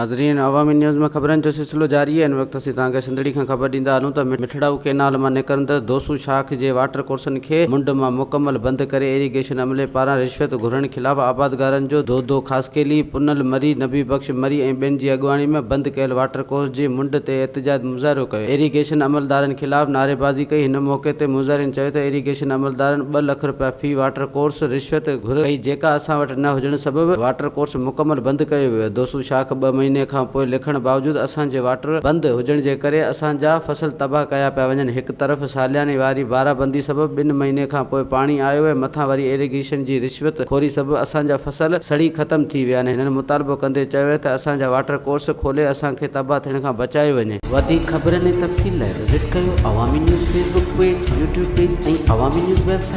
ناظرين عوامي نيوز ۾ خبرن جو سلسلو جاري آهي ان وقت اسين توهان کي سنڌڙي کان خبر ڏيندا هلون ته مٺڙائو ڪينال مان نڪرندڙ دوسو شاخ جي واٽر ڪورسن کي منڍ مان مڪمل بند ڪري ايريگيشن عملي پاران رشوت گهرڻ خلاف آبادگارن جو دودو خاصخيلي، پنهل مري، نبي بخش مري ۽ ٻين جي اڳواڻي ۾ بند ڪيل واٽر ڪورس جي منڍ تي احتجاج مظاهرو ڪيو ايريگيشن عملدارن خلاف نعريبازي ڪئي هن موقعي تي مظاهرين چيو ته ايريگيشن عملدارن ٻه لک رپيا في واٽر ڪورس رشوت گهر ڪئي جيڪا اسان وٽ نه هجڻ سبب واٽر ڪورس مڪمل بند ڪيو ويو. دوسو شاخ ٻه مهيني کان پوء لکڻ باوجود اسان جي واٽر بند هجڻ جي ڪري اسان جا فصل تباهه ڪيا پيا وڃن. هڪ طرف سالياني واري بارابندي سبب ٻن مهيني کان پوء پاڻي آيو ۽ مٿان وري ايريگيشن جي رشوت خوري سبب اسان جا فصل سڙي ختم ٿي ويا آهن. هنن مطالبو ڪندي چيو ته اسان جا واٽر ڪورس کولي اسان کي تباهه ٿيڻ کان بچايو وڃي. وڌيڪ خبرن ۽ تفصيل لاء وزٽ ڪيو Awami news Facebook page, YouTube page ۽ Awami news website.